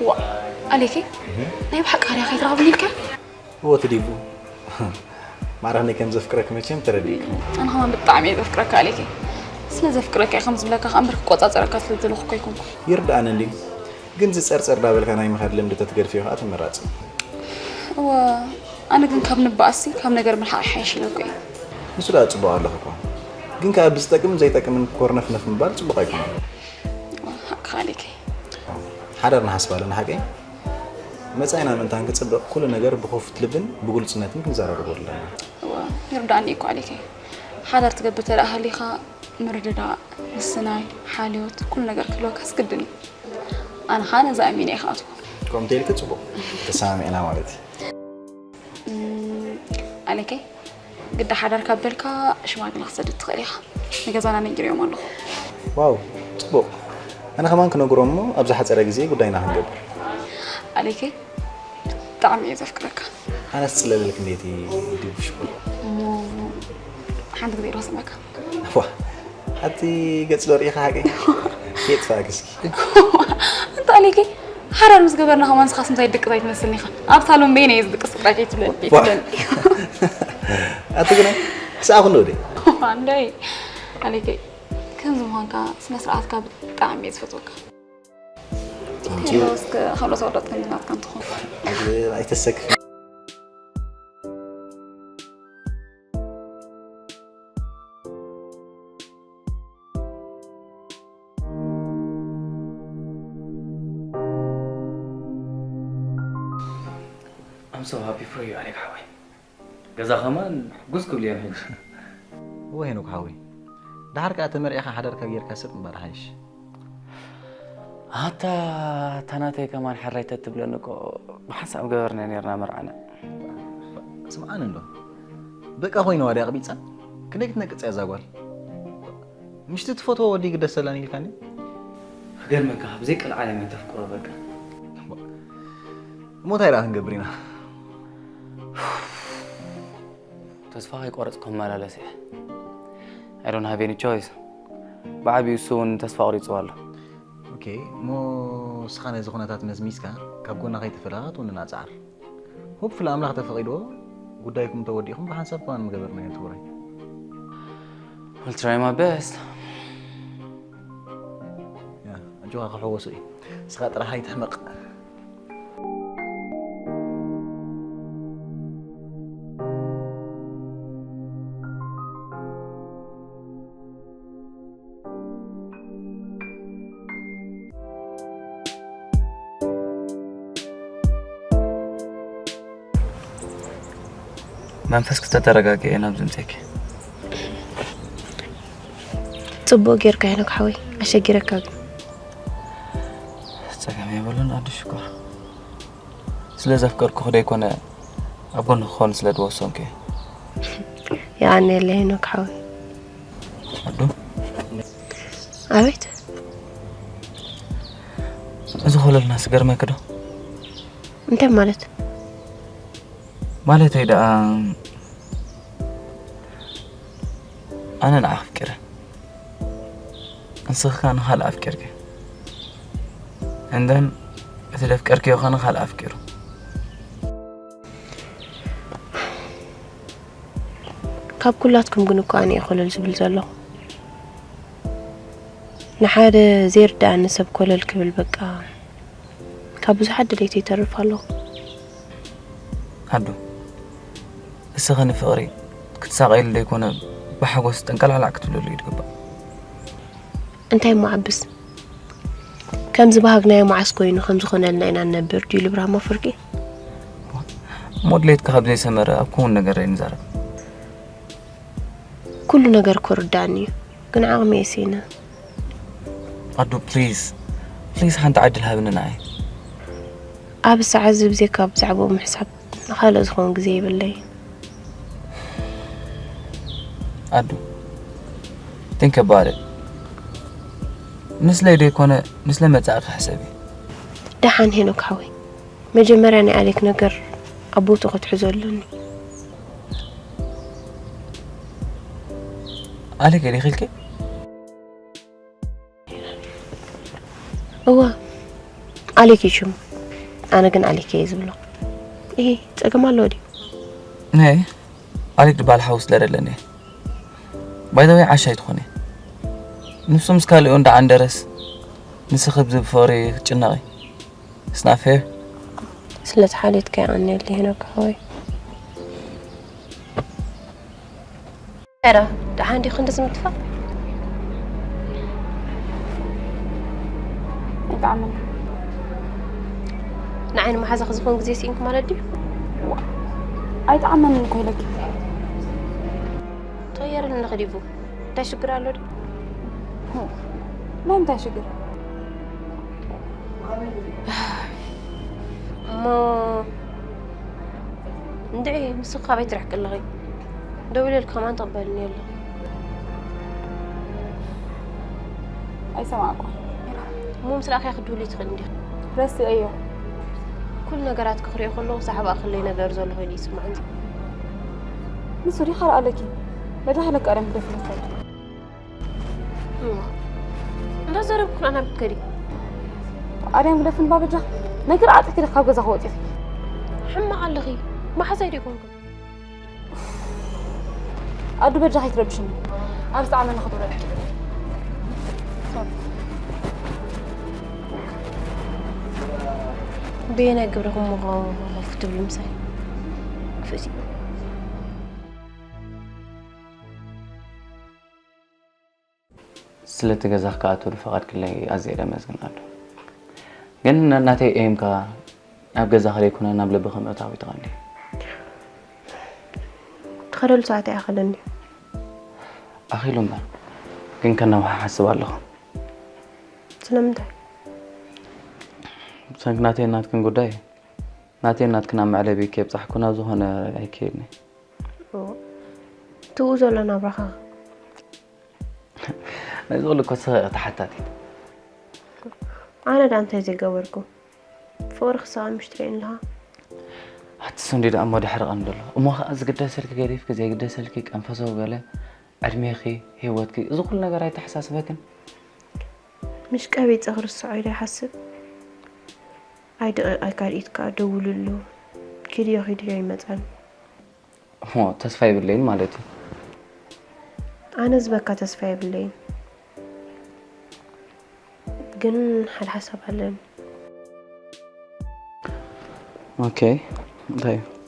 ዋ ኣሌኬ፣ ናይ ብሓቂ ሃርያ ከይትረኽብኒ ኢልካ? እዎ ትዲቡ ማዕረኽኒ ከም ዘፍቅረክ መቸም ተረዲእኩም። ኣነ ከማን ብጣዕሚ እየ ዘፍቅረካ ኣሌኬ። ስለ ዘፍቅረካ እየ ከም ዝብለካ ከኣ እምበር ክቆጻጸረካ ስለ ዝደለኹ እኮ ኣይኮንኩ። ይርድኣኒ እንድዩ፣ ግን ዝጸርጸር ዳበልካ ናይ ምኻድ ልምዲ ተትገድፍዮ ከኣ ተመራጺ። እወ፣ ኣነ ግን ካብ ንበኣሲ ካብ ነገር ምርሓቕ ይሓይሽ ኢለ እኮ እየ። ንሱ ደኣ ጽቡቕ ኣለኹ እኮ፣ ግን ከኣ ብዝጠቅምን ዘይጠቅምን ኮርነፍነፍ ምባል ጽቡቕ ኣይኮነን። እወ፣ ሓቅኻ ኣሌኬ። ሓዳር ንሓስብ ኣለና ሓቀይ? መጻኢና ምእንታን ክጽብቕ ኩሉ ነገር ብኽፉት ልብን ብግሉጽነትን ክንዘራረቦ ኣለና። እወ፣ ይርድኣኒ እዩ እኮ ኣሌኬ። ሓዳር ትገብር ተደኣ ሃሊኻ ምርድዳእ፣ ምስናይ፣ ሓልዮት፣ ኩሉ ነገር ክህልወካስ ግድን እዩ። ኣነ ኸኣ ነዚ ኣሚነ እየ ክኣትዎ። ከምኡ እንተኢልኪ ጽቡቕ፣ ተሰማሚዕና ማለት እዩ። ኣሌኬ፣ ግዳ ሓዳር ካብ በልካ ሽማግለ ክሰድድ ትኽእል ኢኻ። ንገዛና ነጊረዮም ኣለኹ። ዋው፣ ጽቡቕ። ኣነ ከማን ክነግሮም እሞ ኣብ ዝሓጸረ ግዜ ጉዳይና ክንገብር። ኣሌኬ፣ ብጣዕሚ እየ ዘፍቅረካ። ኣነስ ጽለለልክ እንዴት ይድብ ሽኩር። እሞ ሓንቲ ግዜ ዶ ክስዕመካ? ዋ፣ ኣቲ ገጽ ዶ ርኢኻ ሓቀይ? የጥፋእክ እስኪ። እንተ ኣሌኬ ሓዳር ምስ ገበርና ከማን ንስኻስ እንታይ ድቅስ ኣይትመስልን ኢኻ። ኣብ ሳሎን በይነ እየ ዝድቅስ ጥራይ ከይትብለኒ። ኣቲ ግና ክስኣኹ እንዶ ወደይ። ኣንዳይ ኣሌኬ ከምዚ ምዃንካ ስነ ስርዓትካ ብጣዕሚ እየ ዝፈትወካ። እስከ ካልኦት ኣወዳት ከምዚ ናትካ እንትኾኑ። ኣይተሰክፍ። I'm so happy for you, ኣሌክ ሓወይ። ገዛ ከማን ሕጉስ ክብሉ እዮም ሕጂ። እወ ሄኖክ ሓወይ፣ ደሓር ከኣ ተመርዒኻ ሓዳርካ ጌርካ ስቕ ምባል ሓይሽ። ኣታ እታ ናተይ ከማን ሕራይ ተትብለኒ እኮ ብሓንሳብ ገበርና ኔርና መርዓና። ስምዓኒ እንዶ፣ በቃ ኮይንዋ ድያ ኣቕቢጻ? ክንደይ ክትነቅጽ እያ እዛ ጓል? ምሽቲ ትፈትዎ ወዲ ይግደሰላን ኢልካኒ? ክገርመካ ብዘይ ቀልዓለም እያ ተፍቅሮ በቃ። እሞ እንታይ ደኣ ክንገብር ኢና? ተስፋ ከይቆረጽኩ ክመላለስ እየ። I don't have any choice። ብዓቢኡ እሱ እውን ተስፋ ኣቑሪጽዎ ኣሎ። ኦኬ፣ እሞ ንስኻ ነዚ ኩነታት መዝሚዝካ ካብ ጎና ከይተፈለኻ ክትውንና ጽዓር። ሆፕፉሊ ኣምላኽ ተፈቒድዎ ጉዳይኩም ተወዲእኹም ብሓንሳብ ከማን ምገበርናዮ ትውራይ። Will try my best። ያ፣ ኣጆኻ ክሕወሶ እዩ። ንስኻ ጥራሕ ኣይትሕመቕ። መንፈስ ክተተረጋግኤ ናብ ዝምፀኪ። ጽቡቕ ጌርካ ሄኖክ ሓወይ፣ ኣሸጊረካ ግን። ጸገም የብሉን ኣዱ ሽኮር። ስለ ዘፍቀርኩኺ ደይኮነ ኣብ ጎንኺ ክኾን ስለ ዝወሰንኩ እየ። የቐንየለይ ሄኖክ ሓወይ። ኣዱ ኣቤት። እዚ ኮለልናስ ገርመኪ ዶ? እንታይ ማለት? ማለተይ ደኣ ኣነ ንዓኺ ኣፍቂረ ንስኺ ከኣ ንኻልእ ኣፍቂርኪ and then እቲ ዘፍቀርክዮ ከኣ ንኻልእ ኣፍቂሩ። ካብ ኩላትኩም ግን እኮ ኣነ እየ ኮለል ዝብል ዘለኹ። ንሓደ ዘይርድኣኒ ሰብ ኮለል ክብል በቃ ካብ ብዙሓት ድሌት ይተርፍ ኣለኹ። ኣዱ እስኺ ንፍቕሪ ክትሳቐይሉ ዘይኮነ ብሓጎስ ጠንቀላዕላዕ ክትብለሉ እዩ ዝግባእ። እንታይ እሞ ዓብስ ከም ዝበሃግናዮ መዓስ ኮይኑ ከም ዝኾነልና ኢና ንነብር ድዩ ልብርሃም ኣፈወርቂ? እሞ ድሌትካ ካብ ዘይሰመረ ኣብ ክውን ነገር ኣይንዛረብ። ኩሉ ነገር ክርዳእኒ እዩ ግን ዓቕሚ የሲነ። ኣዱ ፕሊዝ ፕሊዝ ሓንቲ ዕድል ሃብኒ ንዓይ። ኣብ ሰዓት እዚ ብዘይካ ብዛዕባኡ ምሕሳብ ንኻልእ ዝኸውን ግዜ የብለይን። ኣዱ think about it። ንስለይ ደይኮነ ንስለ መጻእኺ ሕሰቢ። ደሓን ሄኖክ ሓወይ መጀመርያ ናይ ኣሌክ ነገር ኣብ ቦትኡ ክትሕዞ ኣለኒ። ኣሌክ ዲኺ ኢልኪ? እወ ኣሌክ እዩ ሽሙ። ኣነ ግን ኣሊክ እየ ዝብሎ። ይሄ ጸገም ኣለዎ ድዩ? ናይ ኣሊክ ድበሃል ሓው ስለ ደለኒ። ባይ ዘ ወይ ዓሻ ኣይትኾነ። ንሱ ምስ ካልኡ እንዳ ዓንደረስ ንስኺ ብዚ ብፍቕሪ ክትጭነቒ። It's not fair። ስለቲ ሓልዮትካ የቐንየሉ ሄኖክ ሓወይ። ኧረ ደሓን ዲኹ እንደዚ ምትፋቕ? ኣይጠዓመን። ንዓይ ንመሓዛኺ ዝኸውን ግዜ ስኢንኩ ማለት ድዩ? ኣይጠዓመንን እኮ ኢለኪ። ተቐየረኒ ኣለኺ ዲቡ። እንታይ ሽግር ኣሎ ድዩ? ናይ ምንታይ ሽግር? እሞ እንድዒ ንስኺ ካበይ ትርሕቂ ኣለኺ? ደዊለልኪ ከማን ተቕበልኒ ኣሎ። ኣይሰማዕኳን። እሞ ምስ ረኣኽያ ክድውሊ ትኽእል እንዲኻ። ረስዐዮ። ኩሉ ነገራት ክኽሪኦ ከለኹ ሳሕባ ክለይ ነገር ዘሎ ኮይኑ ይስማዕኒ። ንሱ ዲኻ ኣለኪ? በጃ ሓለቃ ደም ክደፍለካ። እንዳዘረብኩ ኣና ብትከዲ ኣርያም ግደፍን ባበጃ። ነገር ኣጥፊ ካብ ገዛ ክወፂ። ሕማቕ ኣለኺ። መሓዛይ ዶ ይኮንኩ? ኣዱ በጃ ከይትረብሽኒ። ኣብ ዝጠዓመኒ ክትውረድ። በየናይ ግብርኹም ሞኾፍ ክትብሉ ምሳይ? ክፍእሲ። ስለቲ ገዛ ክኣትወሉ ፈቓድክለይ ኣዝየ ደመስግን ኣዱ። ግን ናተይ ኤምካ ናብ ገዛኺ ዘይኮነ ናብ ልብኺ ምእታው እዩ ተቐንዲ። ትኸደሉ ሰዓት ኣይኣኸለን ድዩ? ኣኺሉ እምበር፣ ግን ከናውሓ ሓስብ ኣለኹ። ስለምንታይ? ብሰንኪ ናተይ ናትክን ጉዳይ፣ ናተይ ናትክን ኣብ መዕለቢ ከየብጻሕኩ ናብ ዝኾነ ኣይከይድን እየ። ትብኡ ዘሎ ናብራኻ ነዚ ኩሉ እኮ ስኸ ተሓታቲት። ኣነ ዳ እንታይ ዘይገበርኩ? ፍቕሪ ክሳቐ ምሽ ትርእየኒ ኣለኻ። ኣቲ ሰንዲ ደኣ እሞ ድሕሪ ቀንዲ ኣሎ። እሞ ኸኣ ዝግደሰልኪ ገዲፍኪ ዘይግደሰልኪ ቀንፈሰው ገለ ዕድሜኺ ህይወትኪ እዚ ኩሉ ነገር ኣይተሓሳስበክን? ምሽ ቀቢጸ ክርስዖ ኢለ ይሓስብ። ኣይ ደቂቕ ኣይ ካልኢት ከኣ ደውልሉ። ኪድዮ ኪድዮ ይመጻል። እሞ ተስፋ የብለይን ማለት እዩ። ኣነ ዝበካ ተስፋ የብለይን። ግን ሓደ ሓሳብ ኣለኒ። ኦኬ እንታይ እዩ?